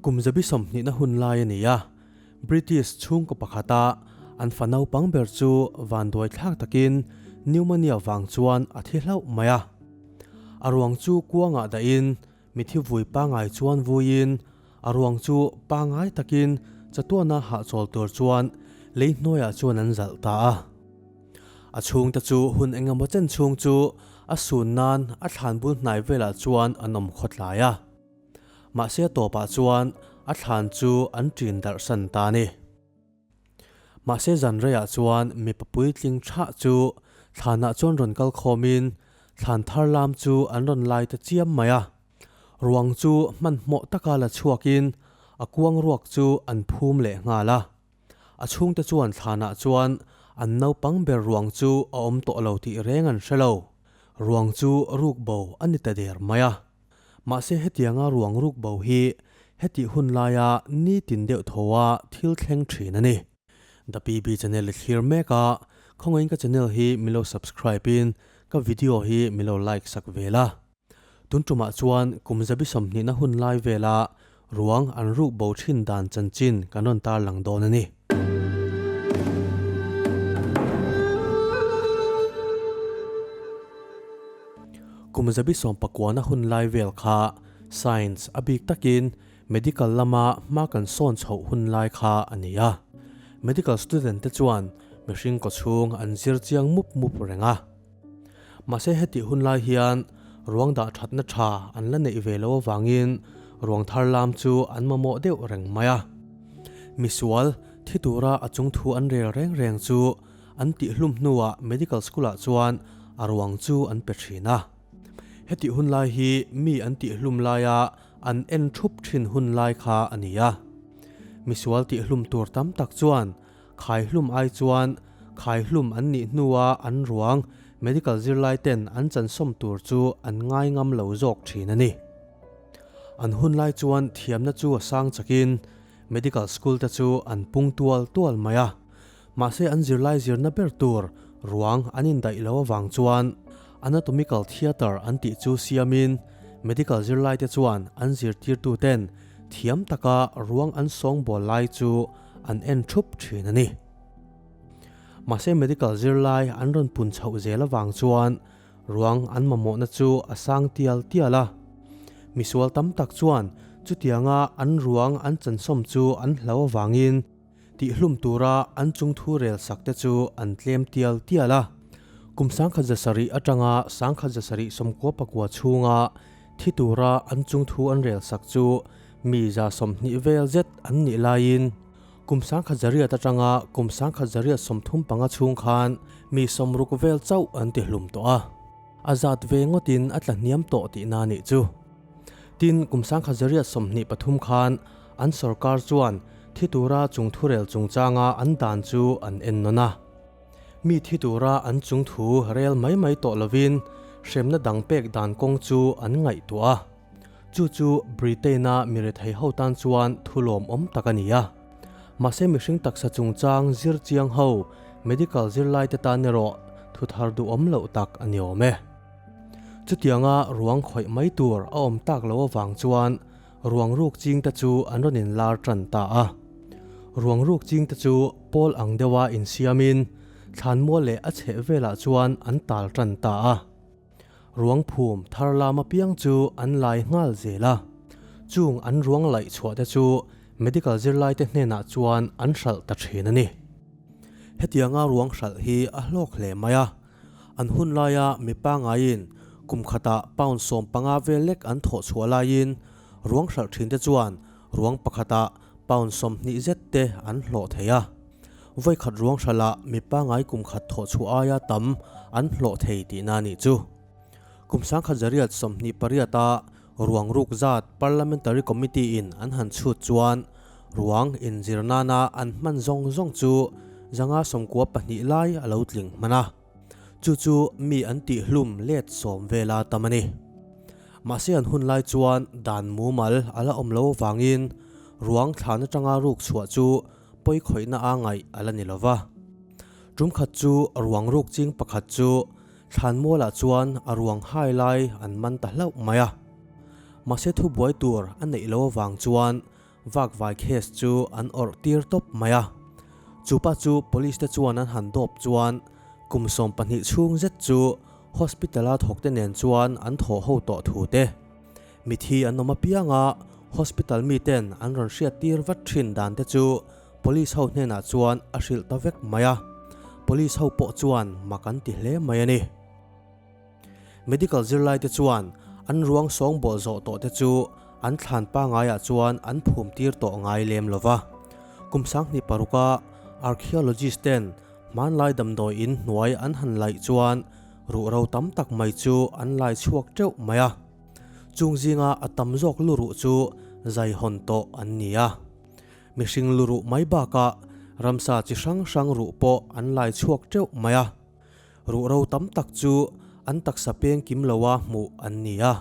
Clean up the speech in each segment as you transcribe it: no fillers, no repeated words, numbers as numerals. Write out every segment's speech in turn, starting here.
Kum zabi sawmhnihna hun lai a ni a, British chhungkaw pakhata an fa naupang ber chu vanduai thlak takin pneumonia vang chuan a thi hlauh mai a. A ruang chu kuangah dahin mithi vui pangai chuan vuiin a ruang chu pangai takin chatuana hahchawl tur chuan lei hnuaiah chuan an zalh ta a. A chhungte chu hun engemaw chen chhung chu a sun nan a thlan bul hnai velah chuan an awm khawtlai a. Mahse a tawpah chuan a thlan chu an ṭin darh san ta a ni. Mahse zan reiah chuan mipa puitling thlah chu thlanah chuan rawn kal khawmin thlan thar lam chu an rawn lai ta chiam mai a. Ruang chu hmanhmawh taka la chhuakin a kuang ruak chu an phum leh nghal a. A chhungte chuan thlanah chuan an naupang ber ruang chu a awm tawh lo tih reng an hre lo. Ruang chu ruk bo a ni ta der mai a. Mahse hetianga ruang ruk bo hi hetih hun laia nitin deuh thawa thil thleng thin a ni. The PB channel i thlir mek a, khawngaihin ka channel hi milo subscribe in ka video hi milo like sak ve la. Tun tumah chuan kum zabi sawmhnihna hun lai vela ruang an ruk bo thin dan chanchin kan rawn tarlang dawn a ni. Kum zabi sawm pakuana hun lai vel kha science a bik takin medical lama hma kan sawn chhoh hun lai kha a ni a. Medical student te chuan mihring kawchhung an zir chiang mup mup reng a. Mahse hetih hun lai hian ruang dah thatna tha an la neih ve lo avangin ruang thar lam chu an mamawh deuh reng mai a. Misual thi tura a chung thu an rel reng reng chu an tihhlum hnuah medical school ah chuan a ruang chu an pe thin a. Hetih hun lai hi mi an tihhlum laia an en thup thin hun lai kha a ni a. Misual tihhlum tur tam tak chuan Khaihlum ai chuan khaihlum an nih hnua an ruang medical zirlai ten an chansawm tur chu an ngai ngam lo zawk thin a ni. An hun lai chuan thiamna chu a sang chakin medical school te chu an pung tual tual mai a, mahse an zirlai zirna ber tur ruang an indaih lo avang chuan anatomical theatre an tih chu siamin medical zirlai te chuan an zirtirtu ten thiam taka ruang an sawngbawl lai chu an en thup thin a ni. Mahse medical zirlai an rawn pun chhoh zel avang chuan ruang an mamawhna chu a sang tial tial a. Misual tam tak chuan chutianga an ruang an chansawm chu an hlo avangin tihhlum tura an chungthu rel sak te chu an tlem tial tial a. Kum 1700 atanga 1794 chhunga thi tura an chungthu an rel sak chu Mi 20 vel zet an nih laiin kum 1900 atanga kum 1935 chhung khan mi 60 vel chauh an ti hlum tawh a, a zat ve ngawtin a tla hniam tawh tihna a nih chu. Tin, kum 1923 khan an sorkar chuan thi tura chung thurel chungchanga an dan chu an ennawn a. Mi thi tura an chung thu rel mai mai tawh lovin hremna dang pek dan kawng chu an ngaihtuah a. Chu chu Britain-a mi rethei ho tan chuan thu lawmawm tak a ni a. Mahse mihring taksa chungchang zir chiang ho medical zirlaite tan erawh thu thar duhawm loh tak a ni awm e. Chutianga ruang khawih mai tur a awm tak loh avang chuan ruang ruk chingte chu an rawn inlar tan ta a. Ruang ruk chingte chu pawl ang deuha insiamin thlanmual leh a chheh velah chuan an tal tan ta a. Ruang phum thar lam apiang chu an lai nghal zel a, chung an ruang laih chhuah te chu medical zirlaite hnenah chuan an hralh ta thin a ni. Hetianga ruang hralh hi a hlawk hle mai a, an hun laia mi pangaiin kum khatah pound 15 vel lek an thawh chhuah laiin ruang hralh thin te chuan ruang pakhatah pound 20 zet te an hlawh thei a. Vawi khat ruang hralhah mi pangai kum khat thawh chhuah aia tam an hlawh thei tihna a nih chu. Kum 1928-a ruang ruk zat Parliamentary Committee in an han chhut chuan ruang inzir nana an hman zawng zawng chu 592 lai a lo tling hman a. Chu chu mi an tih hlum let sawm vela tam a ni. Mahse an hun lai chuan dan mumal a la awm lo avangin ruang thlan atanga ruk chhuah chu pawi khawihna a ngaih a la ni lo va. Tum khat chu ruang ruk ching pakhat chu thlanmualah chuan a ruang hai lai an man ta hlauh mai a. Mahse thu buai tur a neih lo avang chuan Vakvai case chu an awrh tir tawp mai a. Chupa chu police te chuan an han dawp chuan kum 12 chhung zet chu hospital a thawk te nen chuan an thawh ho tawh thu te. Mithi an awm apianga hospital mi ten an rawn hriat tir vat thin dan te chu police ho hnenah chuan a hrilh ta vek mai a. Police ho pawh chuan mak an ti hle mai a ni. Medical zirlai te chuan an ruang sawng bawl zawh tawh te chu an thlan pangaiah chuan an phum tir tawh ngai lem lova. Kum 26 a archaeologist ten hmanlai damdawi in hnuai an han laih chuan ruhro tam tak mai chu an lai chhuak teuh mai a. Chung zinga a tam zawk luruh chu zai hawn tawh an ni a. Mihring luruh mai bakah ramsa chi hrang hrang ruh pawh an lai chhuak teuh mai a. Ruhro tam tak chu an taksa peng kim loa hmuh an ni a.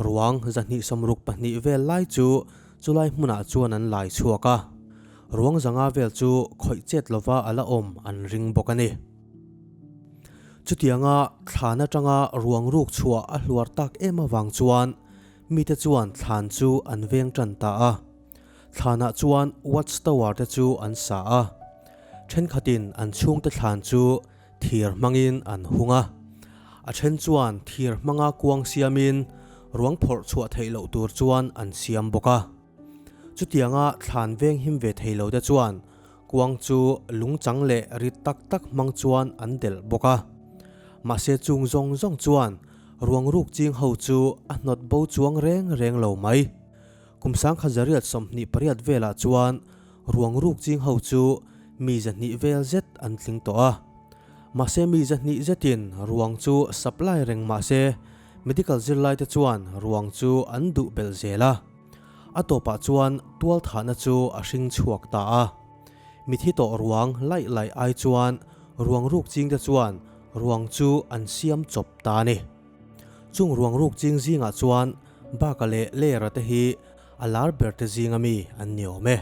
Ruang 262 vel lai chu chulai hmunah chuan an lai chhuak a. Ruang 500 vel chu khawih chet lova ala awm an ring bawk a ni. Chutianga thlan atanga ruang ruk chhuah a hluar tak em awang chuan mite chuan thlan chu an veng tan ta a. Thlanah chuan watchtower te chu an sa a. Thenkhatin an chhungte thlan chu thir hmangin an hung a. A then chuan thir hmanga kuang siamin ruang phawrh chhuah theih loh tur chuan an siam bawk a. Chutianga thlan veng him ve thei lo te chuan kuang chu lungchang leh rit tak tak hmang chuan an delh bawk a. Mahse chung zawng zawng chuan ruang ruk ching ho chu a hnawt bo chuang reng reng lo mai. Kum 1928 velah chuan ruang ruk ching ho chu mi 200 vel zet an tling tawh a. Mahse mi 200 zetin ruang chu supply reng mahse medical zirlai te chuan ruang chu an duh bel zel a. A tawpah chuan tual thahna chu a hring chhuak ta a. Mithi tawh ruang lai lai ai chuan ruang ruk ching te chuan ruang chu an siam chawp ta ni. Chung ruang ruk ching zingah chuan baka le lera te hi a lar ber te zinga mi an ni awm e.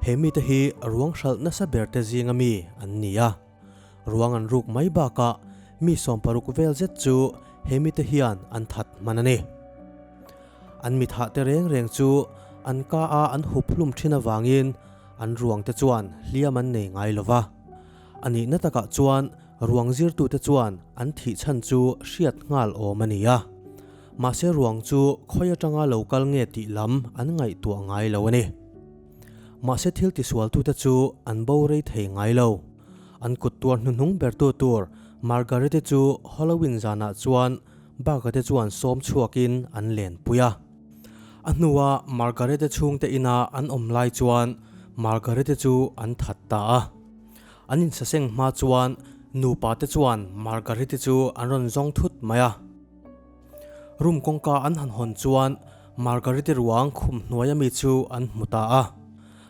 He mi te hi ruang hralh nasa ber te zinga mi an ni a. Ruang an ruk mai baka mi 60 vel zet chu he mi te hian an that hman a ni. An mi thah te reng reng chu an ka a an hup hlum thin awangin an ruang te chuan hliam an nei ngai lova. Ani na takah chuan ruang zirtu te chuan an thih chan chu hriat ngal awm a ni a. Mahse ruang chu khawih atanga local nge tih lam an ngaih tuah ngai lo a ni. Mahse thil ti sual tu te chu an bo rei thei ngai lo. An kut tuar hnuhnung ber tu tur Margaret chu Halloween zanah chuan baka te chuan sawm chhuakin an len pui a. A hnuah Margaret chhung te ina an awm lai chuan Margaret chu an that ta a. An in saseng hma chuan nupa te chuan Margaret chu an rawn zawng thut mai a. Room kawngka an han hawn chuan Margaret ruang khum hnuai ami chu an hmu ta a.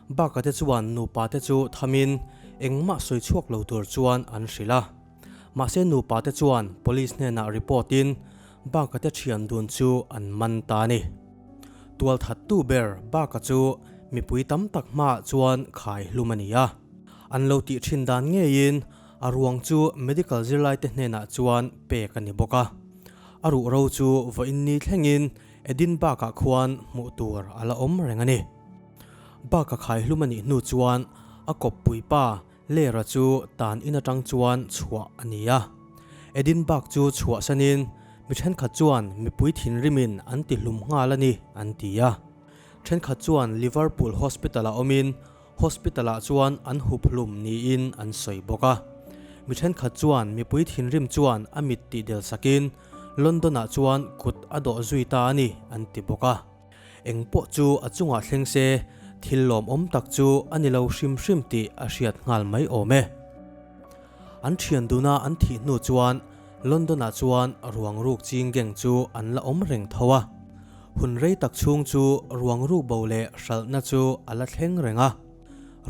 Baka te chuan nupa te chu thamin engmah sawi chhuak lo tur chuan an hrilh a. Mahse nupa te chuan police hnenah report in baka te thian dun chu an man ta ni. Tual that tu ber baka chu mipui tam tak hma chuan khai hlum a ni a. An lo tih thin dan ngeiin a ruang chu medical zirlai te hnenah chuan pek a ni bawk a. A ruh ro chu vawiin ni thlengin Edinburgh ah khuan hmuh tur a la awm reng a ni. Baka khai hlum a nih hnu chuan a kawp puipa Lera chu tan in atang chuan chhuah a ni a. Edinburgh chu chhuah sanin mi thenkhat chuan mipui thinrimin an ti hlum nghal a ni an ti a. Thenkhat chuan Liverpool Hospital a awmin hospital ah chuan an hup hlum niin an sawi bawk a. Mi thenkhat chuan mipui thinrim chuan a mit ti del sakin London ah chuan kut a dawh zui ta a ni an ti bawk a. Eng pawh chu a chungah thleng se thil lawm awm tak chu a ni lo hrim hrim tih a hriat nghal mai awm e. An thian duna an thih hnu chuan London ah chuan ruang ruk ching geng chu an la awm reng tho a. Hun rei tak chhung chu ruang ruk bo leh hralhna chu a la thleng reng a.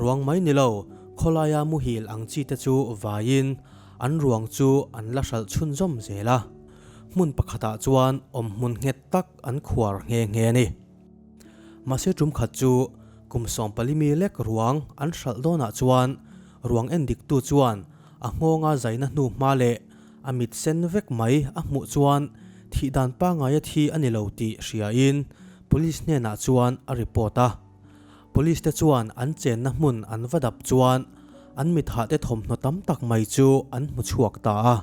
Ruang mai ni lo khawlaia muhil ang chi te chu vaiin an ruang chu an la hralh chhun zawm zel a. Hmun pakhatah chuan awm hmun nghet tak an khuar nge nge ni. Mahse tum khat chu kum 40 mi lek ruang an hralh dawnah chuan ruang en dik tu chuan a ngawnga zaina hnu hma leh a mit sen vek mai a hmuh chuan thih dan pa ngai a thi a ni lo tih hria in police hnenah chuan a report a. Police te chuan an chenna hmun an va dap chuan an mithah te thawmhnaw tam tak mai chu an hmu chhuak ta a.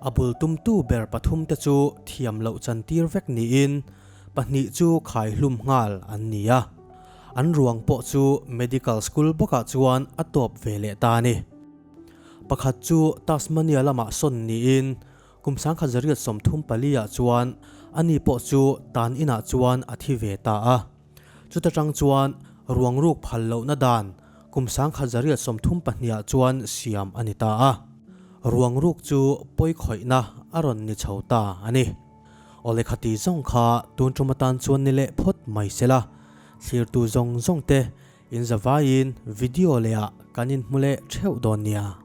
A bul tumtu ber pathum te chu thiam loh chantir vek niin pahnih chu khaihlum nghal an ni a. An ruang pawh chu medical school bawkah chuan a tawp ve leh ta a ni. Pakhat chu Tasmania lamah sawn niin Kum 1934 ah chuan ani pawh chu tan inah chuan a thi ve ta a. Chuta tang chuan ruang ruk phal lohna dan kum 1932 ah chuan siam a ni ta a. Ruang ruk chu pawi khawihna a rawn ni chho ta a ni. Awle khati zawng kha tun tum atan chuan ni leh phawt mai sela, thlirtu zawng zawng te in zavaiin video leh ah kan inhmu leh theuh dawn nia.